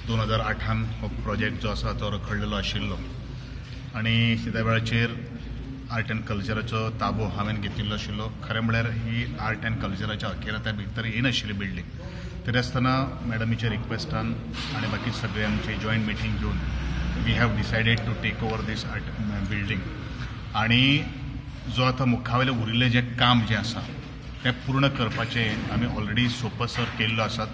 2008 हो प्रोजेक्ट जो आसा तो रखडलेलो आशिल्लो आनी त्या वेळाचेर आर्ट अँड कल्चराचो ताबो हांवें घेतिल्लो आशिल्लो. खरें म्हळ्यार ही आर्ट अँड कल्चराच्या अखेर त्या भितर येनाशिल्ली बिल्डींग, तरी आसतना मॅडमीच्या रिक्वेस्टान आनी बाकी सगळे आमचे जॉयंट मिटींग घेवन we have decided to take over this art building. आनी जो आतां मुखावेलें उरिल्लें जें काम जें आसा तें पूर्ण करपाचें आमी ऑलरेडी सोपसर केल्लो आसात,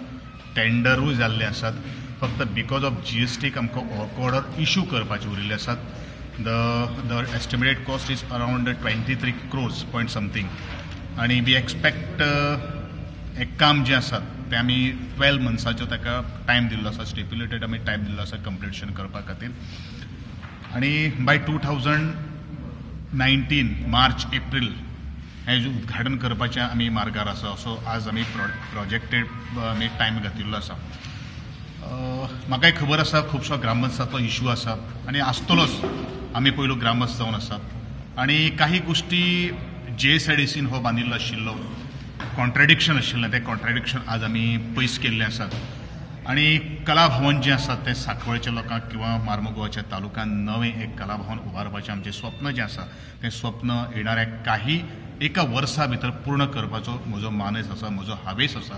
टेंडरूय जाल्ले आसात. फक्त because of GSTक आमकां वर्क ऑर्डर इशू करपाचे उरिल्ले आसात. The estimated cost is around 23 crores point something आनी we expect एक काम जें आसा तें आमी 12 मंथ्साचो ताका टायम दिल्लो आसा, स्टिप्युलेटेड आमी टायम दिल्लो आसा कंप्लिशन करपा खातीर. आनी बाय 2019 मार्च एप्रील हें उद्घाटन करपाचें आमी मार्गार आसा असो आज आमी प्रोजेक्टेड आमी टायम घातिल्लो आसा. म्हाकाय खबर आसा खुबसो ग्रामस्थाचो इशू आसा आनी आसतलोच, आमी पयलू ग्रामस्थ जावन आसात आनी काही गोश्टी GSIDCन हो बांदिल्लो आशिल्लो कॉन्ट्राडिक्शन आशिल्लें, तें कॉन्ट्राडिक्शन आज आमी पयस केल्लें आसात. आनी कला भवन जें आसा तें सांकवाळच्या लोकांक किंवा मार्मगोवाच्या तालुक्यांत नवें एक कला भवन उबारपाचें आमचें स्वप्न जें आसा तें स्वप्न येणाऱ्या काही एका वर्सा भितर पूर्ण करपाचो म्हजो मानस आसा, म्हजो हावेस आसा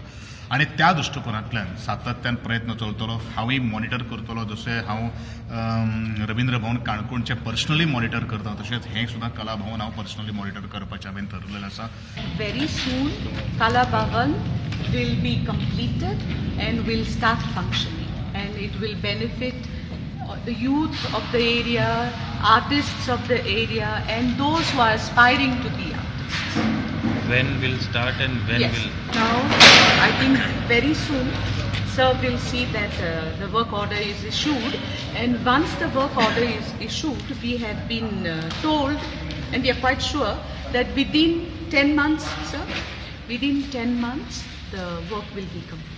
आनी त्या दृश्टिकोनांतल्यान सातत्यान प्रयत्न चलतलो. हांवूय मॉनिटर करतलो, जशें हांव रवींद्र भवन काणकोणचें पर्सनली मॉनिटर करता तशेंच हें सुद्दां कला भवन हांव पर्सनली मॉनिटर करपाचें हांवें ठरलेलें आसा. Very soon Kala Bhavan will be completed and will start functioning and it will benefit the youth of the area, artists of the area and those who are aspiring to be artists. When will start and when yes. will? Now, I think very soon, sir will see that the work order is issued, and once the work order is issued, we have been told and we are quite sure that within 10 months, sir, within 10 months the work will be completed.